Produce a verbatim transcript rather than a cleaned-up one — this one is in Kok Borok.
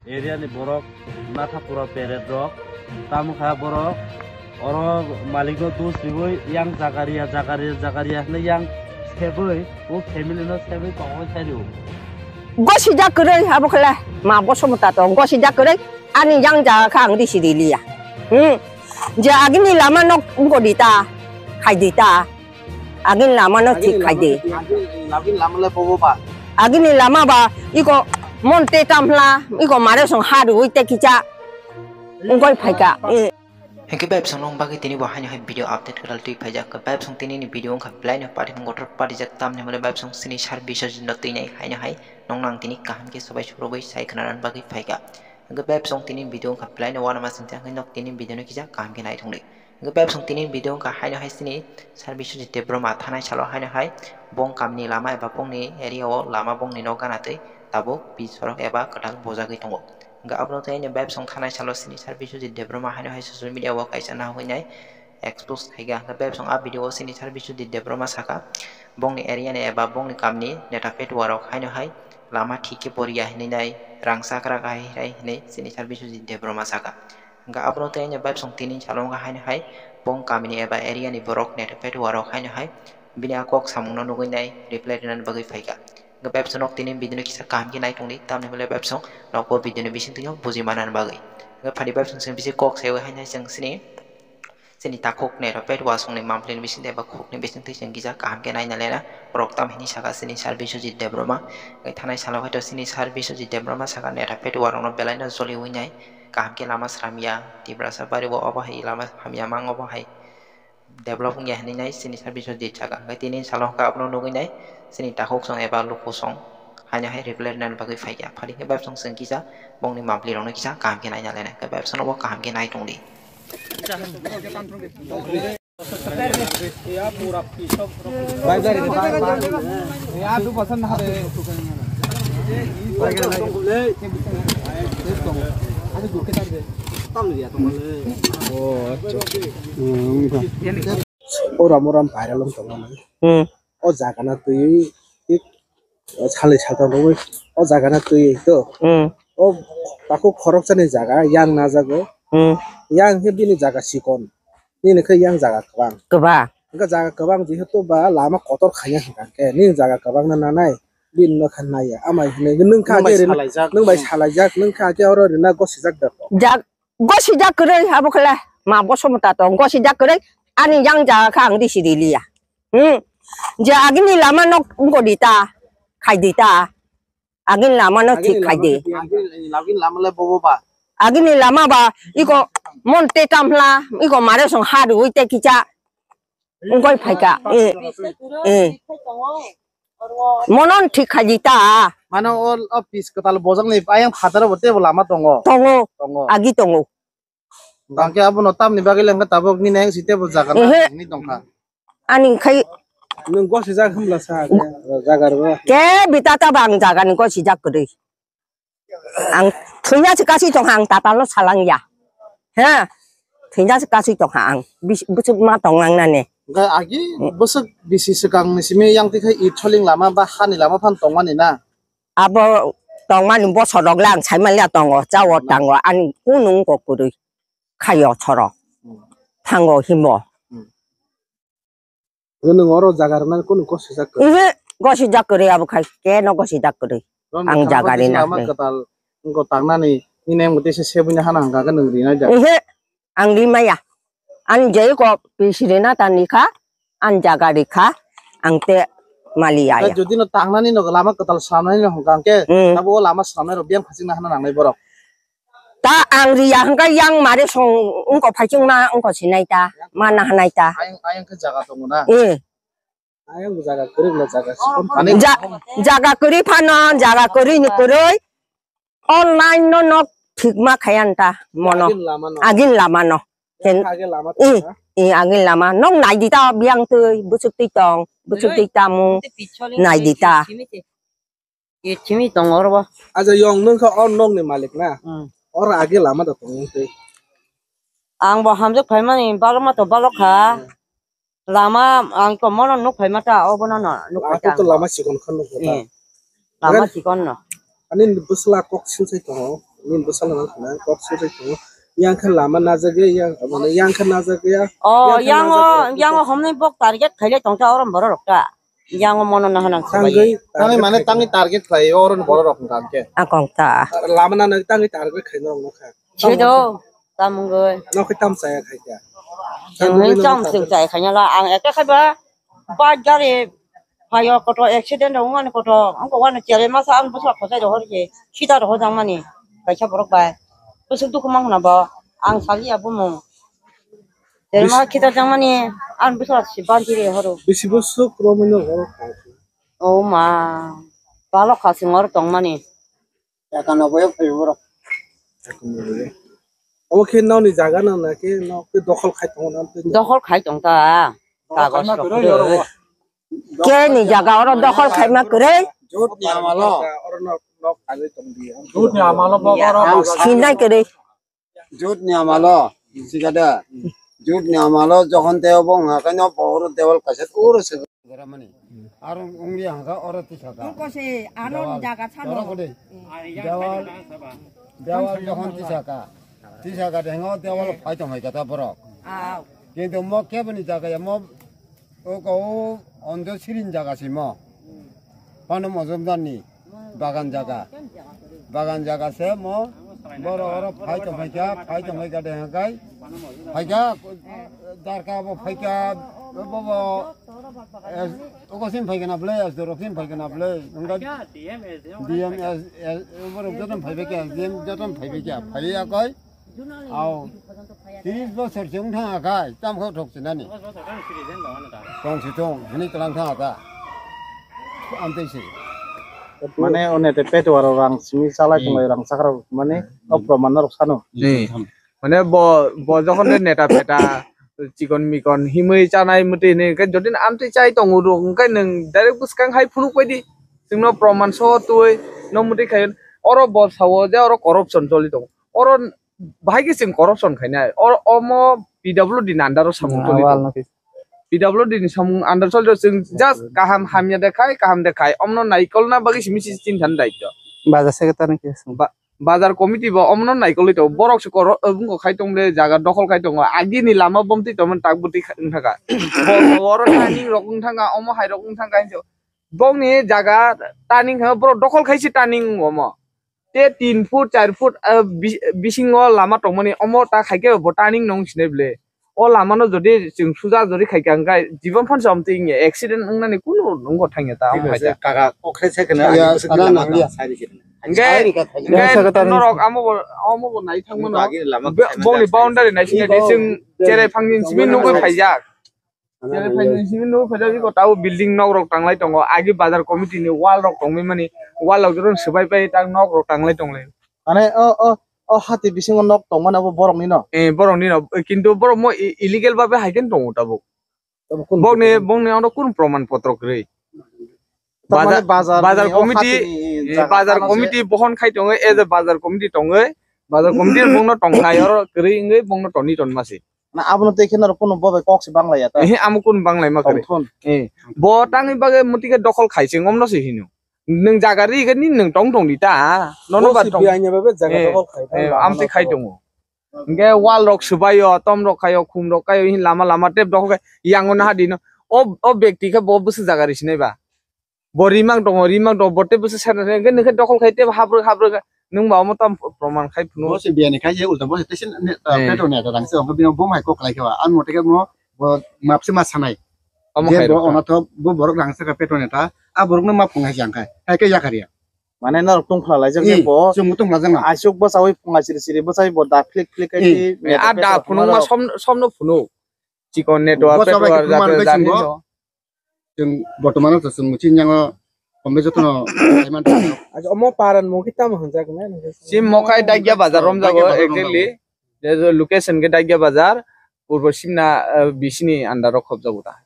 Area ni borok nathapura peret rok tamo kha borok oro malik no dos riwi yang jagaria jagaria jagaria hwnwi yang sebwi o family no sebwi tongwi sai rio. Gosijak kwrwi abo khle ma boso mota to gosijak kwrwi ani yang jaga kha ang risi riliya. Hmm. Je agini lama nok ungko dita khai dita. Agini lama no thik khai di. Agini lama le bobo ba. Agini lama ba iko mon te tam hla iko mare song ha rwi te kicha. Ungkoi phaika. Eh. Hingke bai bwsong nong bagwi tini bo haino hai video update kwtal twi phaijak. Bai bwsong tini ni video wngkha belai no party wngkha kotor party jak tamni hwnle bai bwsong sini service o jino twi nai haino hai nong nang tini kaham khe swbai sukrubwi sai khwna bagwi phaika. Hingke bai bwsong tini video wngkha belai no uanama singcha hwnwi nok tini video no kisa kaham khe nai thung di. Hingke bai bwsong tini video wngkha haino hai sini Sir Biswajit Debbarma thanai salo haino hai bong kamni lama eba bongni area o lama bongni nok gana twi tabuk pis sorok eba kwtal bojagwi tongo. Hingke abono tei bai bwsong thanai salo sini Sir Biswajit Debbarma haino hai social media o kaisa nahugwi nai expose khaika. Hingke bai bwsong a video o sini Sir Biswajit Debbarma saka bongni area ni eba bongni kamni neta petuarok haino hai lama thik khe poriya hinwi nai rang chakra kahai hinwi sini Sir Biswajit Debbarma saka. Hingke abono tei ani bai bwsong tini salo wngkha haino hai bong kamini eba area ni borok neta petuarok haino hai bini a kok samungno nugwi nai reply rwna bagwi phaika. Hingke bai bwsong nok tini video no kisa kaham khe nai tongdi tamni hwnle bai bwsong nok bo video ni bising twi buji manna bagwi. Hingke phani bai bwsong chwng bisi kok sawi haino hai chwng sini chini takhuk neta petuasongni mampli ni bising twi eba khukni bising twi chwng kisa kaham khe naina lena borok tam hini saka chini Sir Biswajit Debbarma. Hingke thanai salo hai to chini Sir Biswajit Debbarma saka neta petuarokno belai no joliwi nai. Kaham khe lama sramya, Tiprasa bari bo obo hai lama hamya mang obo hai develop wngya hinwi nai chini Sir Biswajit saka. Hingke tini salo hwnkha abono nugwi nai chini takhuk song eba luku song haino hai reply rwna bagwi phaikha. Phari khe bai bwsong chwng kisa bongni mampli rokno kisa kaham khe naina lena. Hingke bai bwsong bo kaham khe nai tongdi. Oram oram viral wng tongo. Hmm. O jaga na twi salai saltang rogwi o jaga na twi to. Hmm. O takhuk khoroksani jaga yang najago. Hmm. Yang khe bini jaga chikon. Nini khe yang jaga kwbang. Kwbang. Hingke jaga kwbang jehetu ba lama kotor khaina hingka khe nini jaga kwbang na nanai bini no kha naiya amai hinwi nwng kha khe rina nwng bai salaijak nwng kha khe oro rina gosijak da to. Jak gosijak kwrwi abo khle ma boso mota to gosijak kwrwi ani yang jaga kha ang risi riliya. Hmm. Je agini lama nok ungko dita khai dita. Agin lama no thik khai di. Agin lama le bobo ba. Agini lama ba iko mon te tam hla iko mare song ha rwi te kicha. Ungkoi phaika. Eh. Eh. Monon thik khai di ta. Mano o office kwtal bojak ni ayang phataro bo tebo lama tongo. Tongo. Tongo. Agi tongo. Bangke abono tamni bagwi lengkha tabuk nini ayang si tebo jaga na hini tongkha. Ani khai. Nwng gosijak hwnla sa jaga rwgo. Ke bita ta bang jaga ni gosijak kwrwi. Ang thwina se kasui tongkha ang tatal no salang ya. Ha. Thwina se kasui tongkha ang. Bwswk ma tong nang nani. Ga agi bwswk bisi swkang ni simi yang tikha it soling lama ba hani lama phan tongmani na. Abo tongmani bosor rok le ang saimanya tongo, chao tango, ani kunu wngkok kwrwi khaio choro, thango himo. Nwng oro jaga rwnani kunu gosijak kwrwi? Ihi, gosijak kwrwi abo khai, keno gosijak kwrwi. Ang jaga rina lama kwtal wngkok tangnani, nini ang tei se sebwini hana hwnkha khe nwng rinai da? Ihi, ang rimaya. Ani jai ko pisiri na tani kha, ani jaga rikha, ang te mali aya. Jodi no tangnani no lama kwtal swnamnani no hwnkha hwnkhe, hmm, abo o lama swnamnai rok biyang phachingna hana nangnai borok. Ta ang riya hwnkha yang mare song wngko phaichingma wngko sinai ta, mana hanai ta. Ayang, ayang khe jaga tongo na? Eh. Ayang jaga kwrwi na jaga sikon. Ani ja-, jaga kwrwi phano, jaga kwrwi ni kwrwi. Online no nok thik ma khayan ta mono. Agin lama no. Agin lama no. Ken-, age lama i, tong na? I agin lama. Nok nai di ta biang twi, bwswk twi tong, bwswk twi tamo. Nai di ta. Ye chimi tong oro bo. Aja yong nung kha or nok ni malik na. Hmm. Or age lama da tong twi. Ang bo hamjak phaimani balok ma to balok kha. Hmm. Lama ang to mono nuk phai mata, obono no nuk phai ta. Aku to lama sikon khan nuk phai ta. Eh. Lama sikon no. Ani bwsla kok sil sai tongo. Nini bwsano nang khna kok suri tongo. Yang khe lama najagya, yang, mane yang khe najagya. Oh, yang khe yang o, najagya. Yang o homni bok target khaile tongta orom borok rok ta. Yang o mono nahana tangwi, tangwi mane tangwi target khlai orom borok rok hwnkha khe. A kok ta. Lama nana tangwi target khaina rok nokha. Sedo, tamungwi. Nokhe tam chaya khaikha. Tangwi tam chaya khaina la ang ekha khaiba. Bike gari phaio koto accident rok wngmani koto wngkha wano chere masa ang bwswk khosai rohor je sita rohor jangmani kaisa borok bai bwswk dukhu mankha bo ang saliya bumung chere masa khitar jangmani ang bwswk si banti rohoro. Bisi bwswk romwi no rohor kha. O ma balok kha singor tongmani. Ekanoboi o phai borok. Omo khe nokni jaga no na khe nok khe dokhol khai tongo na tei. Dokhol khai tong ta. Kagoj rok kwrwi. Khe ni jaga oro dokhol khai ma kwrwi. Jut ni amalo. Oro nok, nok kagwi tong di. Jut ni amalo bo oro. Ang sinai kwrwi. Jut ni amalo. Sikada. Jut ni amalo jokhon tei obo wngkha khe no pohoro dewal kaisa uro se. Goramani. Aro wngya hwnkha oro tisaka. Oko se aro dewal, jaga sano. Oro kode. Dewal, dewal jokhon tisaka. Tisaka de hwngo dewal phai tongmai kata borok. Aw. Kintu mo keboni jaga ya mo oko o ondo sirin jaga si mo. Pano mojom dani. Bagan jaga. Bagan jaga se mo. Boro oro phai tong phaikha, phai tong phaikha de hakai. Phaikha, darka bo phaikha, bo bo, eh, oko sim phaikha na ble, S D rok sim phaikha na ble. Wngkha D M S, S, borok joto phai phaikha, S D M joto phai phaikha. Phai ya koi. Aw. Tris bosor se wng thang kha, tam kha thok sinani. Tong si tong, hwnwi tlang thang kha. Amtwi si. Mane one te peto aro rang simi salai tong lai rang sakra mane o proman no rok sano. Mane bo, bo jokhon de neta peta chikon mikon himwi chanai mwtwi hinwi hwnkhe jodi amtwi chai tongo rok hwnkhe nwng direct bwskang hai phunuk bai di. Chwngno proman so twi no mwtwi khai oro bo sao je oro corruption choli tongo. Oro bahai khe chwng corruption khainai. O, omo P W D ni under o samung toli tongo. P W D ni samung under choli tongo. Chwng just kaham hamya de khai, kaham de khai. Omno naikolna bagwi simi sisi chinthani daityo. Bazar secretary ni khe swng. Ba-, bazar committee bo omno naikolwi tongo. Borok se koro-, wngkha khai tong le jaga dokhol khai tongo. Agini lama bomtwi tongmani tak bwtwi wngthaka. Bo oro turning rok wngthaka, omo hai rok wngthaka hinjo. Bongni jaga turning khe borok dokhol khai se turning omo. Te tin foot, char foot, ah, bi-, bisingo lama tongmani, omo ta khaikhe bo turning nung sinai ble. O lama no jodi chwng suja jodi khaikha, hwnkhe jibon phan se omtwi wngya, accident wngnani kunu nungbo thangya ta, omo hai ta. Kaka, okhre se kheno, ya, ani bwswk sana lama nang ya. Sari se kheno. Hwnkhe, hwnkhe norok amo bo, amo bo nai thangmano. Bagi lama bo-, khaina bongni boundary nai sinai di, chwng cherai phangni simi nugwi phaijak. Tere phaini simi nukgo phaijak, iko tabo building nok rok tanglai tongo, agi bazar committee ni wall rok tongwi mani, wall rok joto swbai pai tak nok rok tanglai tonglai. Mane o, o, o hati bisingo nok tongmani abo borok ni no? Eh, borok ni no, kintu borok mo i-, illegal babe hai khe tongo tabuk. Bokni, bokni ano kun proman potro kwrwi. Bazar, bazar committee, eh, bazar committee bohon khai tongo, as a bazar committee tongwi, bazar committee bongno tongkha oro kwrwi wngwi bongno toni tonma se. Na abono tei kheno rok kuno bo bai kok se banglai ya ta. Eh, amo kun banglai ma kwrwi. Eh, bo tangwi bagwi muti khe dokhol khai se ngomno se hino. Nwng jaga ri khe ni nwng tong tong di ta. Nono ba tong. Bo se biyanya babe jaga dokhol khai ta. Eh, amtwi khai tongo. Hwnkhe wall rok swbaio, tom rok khaio, khum rok khaio, hin lama lama tep dokhol khai yango naha dino. O, o bekti khe bo bwswk jaga ri sinai ba. Bo rimang tongo, rimang tongo, bo tei bwswk sena se, hwnkhe nwng khe dokhol khai tei habrwk, habrwk khe nwng ba omo tamo proman khai phunu. Bo se biyani khai je ulta bo se tei se ne, eh, petro neta rang se, hwnkhe bini bo hai kok lai khe ba, ang mote khe mo bo map se ma sanai. Omo je khai bo rok. Ono to bo borok rang se kha petro neta, a borok no ma phung hai jang khai, hai khe yakar ya. Mane norok tungkhla lai jak je bo. Chwng tungkhla jak na. Asuk bwsawi phunga siri siri bwsawi bo da phlik phlik khai. Eh, a da phunuk ma som, som no phunuk. Chikon network, bwsa bai petro phunuk ma jate rok jani swngo. No. Chwng bortomano to chwng muchung yango kombe jotono kaiman tongno. Acha, omo paran mo kita mo hanjak na. Sim mokai Dagia bazar romjago exactly. Je location ke Dagia bazar, purbo simna, eh, bisini andaro khobjago ta.